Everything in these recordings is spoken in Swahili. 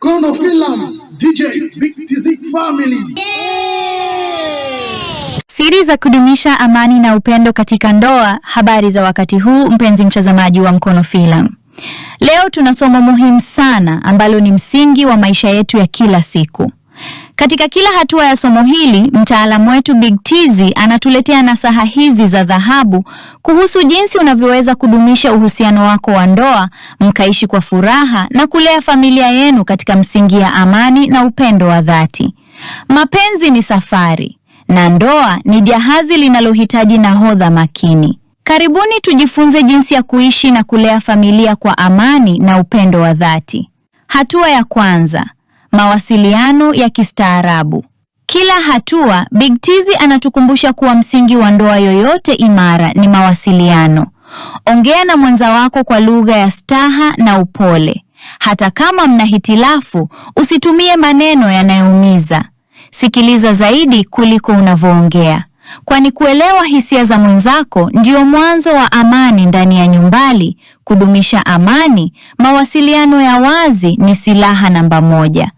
Kono Film, DJ Big Tizik Family. Siri za kudumisha amani na upendo katika ndoa. Habari za wakati huu, mpenzi mtazamaji wa Mkono Filamu. Leo tuna somo muhimu sana ambalo ni msingi wa maisha yetu ya kila siku. Katika kila hatua ya somo hili, mtaalamu wetu Big Tizi anatuletea nasaha hizi za dhahabu kuhusu jinsi unavyoweza kudumisha uhusiano wako wa ndoa, mkaishi kwa furaha na kulea familia yenu katika msingi ya amani na upendo wa dhati. Mapenzi ni safari na ndoa ni jahazi linalohitaji nahodha makini. Karibuni tujifunze jinsi ya kuishi na kulea familia kwa amani na upendo wa dhati. Hatua ya kwanza: mawasiliano ya kistaarabu. Kila hatua, Big Tizi anatukumbusha kuwa msingi wa ndoa yoyote imara ni mawasiliano. Ongea na mwenza wako kwa lugha ya staha na upole. Hata kama mna hitilafu, usitumie maneno yanayoumiza. Sikiliza zaidi kuliko unavyoongea, kwani kuelewa hisia za mwenzako ndio mwanzo wa amani ndani ya nyumbani. Kudumisha amani, mawasiliano ya wazi ni silaha namba moja.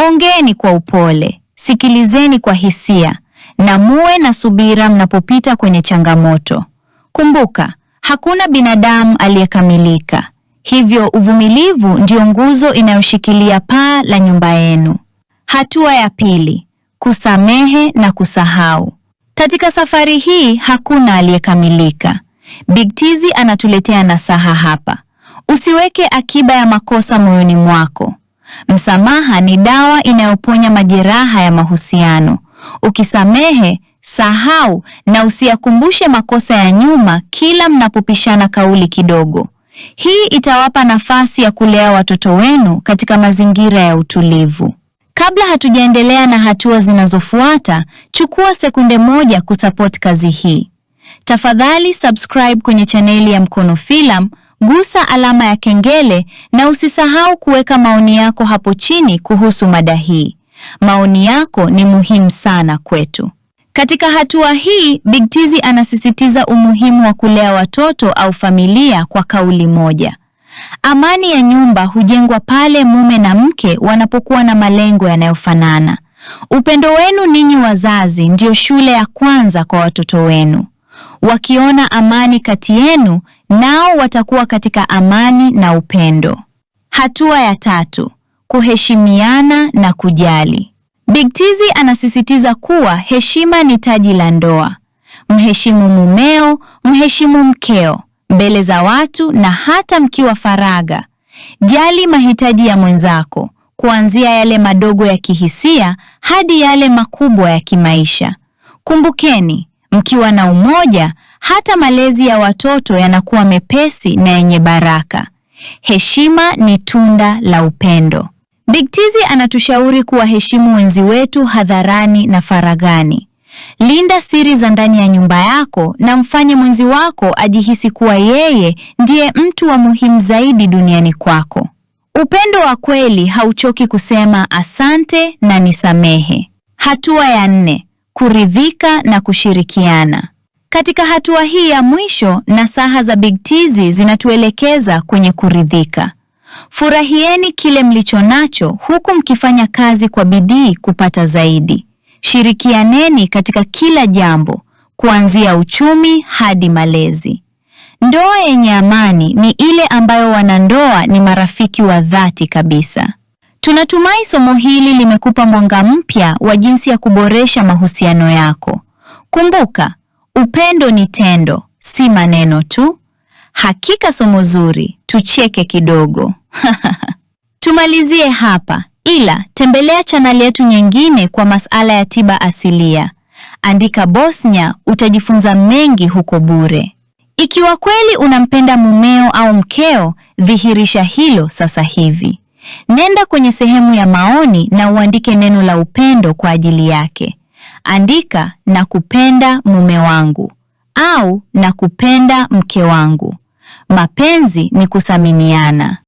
Ongeeni kwa upole, sikilizeni kwa hisia na muwe na subira mnapopita kwenye changamoto. Kumbuka, hakuna binadamu aliyekamilika, hivyo uvumilivu ndio nguzo inayoshikilia paa la nyumba yenu. Hatua ya pili: kusamehe na kusahau. Katika safari hii hakuna aliyekamilika. Big Tizi anatuletea nasaha hapa. Usiweke akiba ya makosa moyoni mwako. Msamaha ni dawa inayoponya majeraha ya mahusiano. Ukisamehe, sahau na usiyakumbushe makosa ya nyuma kila mnapopishana kauli kidogo. Hii itawapa nafasi ya kulea watoto wenu katika mazingira ya utulivu. Kabla hatujaendelea na hatua zinazofuata, chukua sekunde moja kusupport kazi hii. Tafadhali subscribe kwenye chaneli ya Mkono Filamu, gusa alama ya kengele na usisahau kuweka maoni yako hapo chini kuhusu mada hii. Maoni yako ni muhimu sana kwetu. Katika hatua hii, Big Tizi anasisitiza umuhimu wa kulea watoto au familia kwa kauli moja. Amani ya nyumba hujengwa pale mume na mke wanapokuwa na malengo yanayofanana. Upendo wenu ninyi wazazi ndio shule ya kwanza kwa watoto wenu. Wakiona amani kati yenu, nao watakuwa katika amani na upendo. Hatua ya tatu: kuheshimiana na kujali. Big Tizi anasisitiza kuwa heshima ni taji la ndoa. Mheshimu mumeo, mheshimu mkeo mbele za watu na hata mkiwa faragha. Jali mahitaji ya mwenzako, kuanzia yale madogo ya kihisia hadi yale makubwa ya kimaisha. Kumbukeni, mkiwa na umoja, hata malezi ya watoto yanakuwa mepesi na yenye baraka. Heshima ni tunda la upendo. Big Tizi anatushauri kuwaheshimu wenzi wetu hadharani na faraghani. Linda siri za ndani ya nyumba yako na mfanye mwenzi wako ajihisi kuwa yeye ndiye mtu wa muhimu zaidi duniani kwako. Upendo wa kweli hauchoki kusema asante na nisamehe. Hatua ya nne: kuridhika na kushirikiana. Katika hatua hii ya mwisho, nasaha za Big Tizi zinatuelekeza kwenye kuridhika. Furahieni kile mlicho nacho huku mkifanya kazi kwa bidii kupata zaidi. Shirikianeni katika kila jambo, kuanzia uchumi hadi malezi. Ndoa yenye amani ni ile ambayo wanandoa ni marafiki wa dhati kabisa. Tunatumai somo hili limekupa mwanga mpya wa jinsi ya kuboresha mahusiano yako. Kumbuka, upendo ni tendo, si maneno tu. Hakika somo zuri, tucheke kidogo. Tumalizie hapa. Ila tembelea chaneli yetu nyingine kwa masala ya tiba asilia. Andika Bosnia, utajifunza mengi huko bure. Ikiwa kweli unampenda mumeo au mkeo, dhihirisha hilo sasa hivi. Nenda kwenye sehemu ya maoni na uandike neno la upendo kwa ajili yake. Andika nakupenda mume wangu au nakupenda mke wangu. Mapenzi ni kuthaminiana.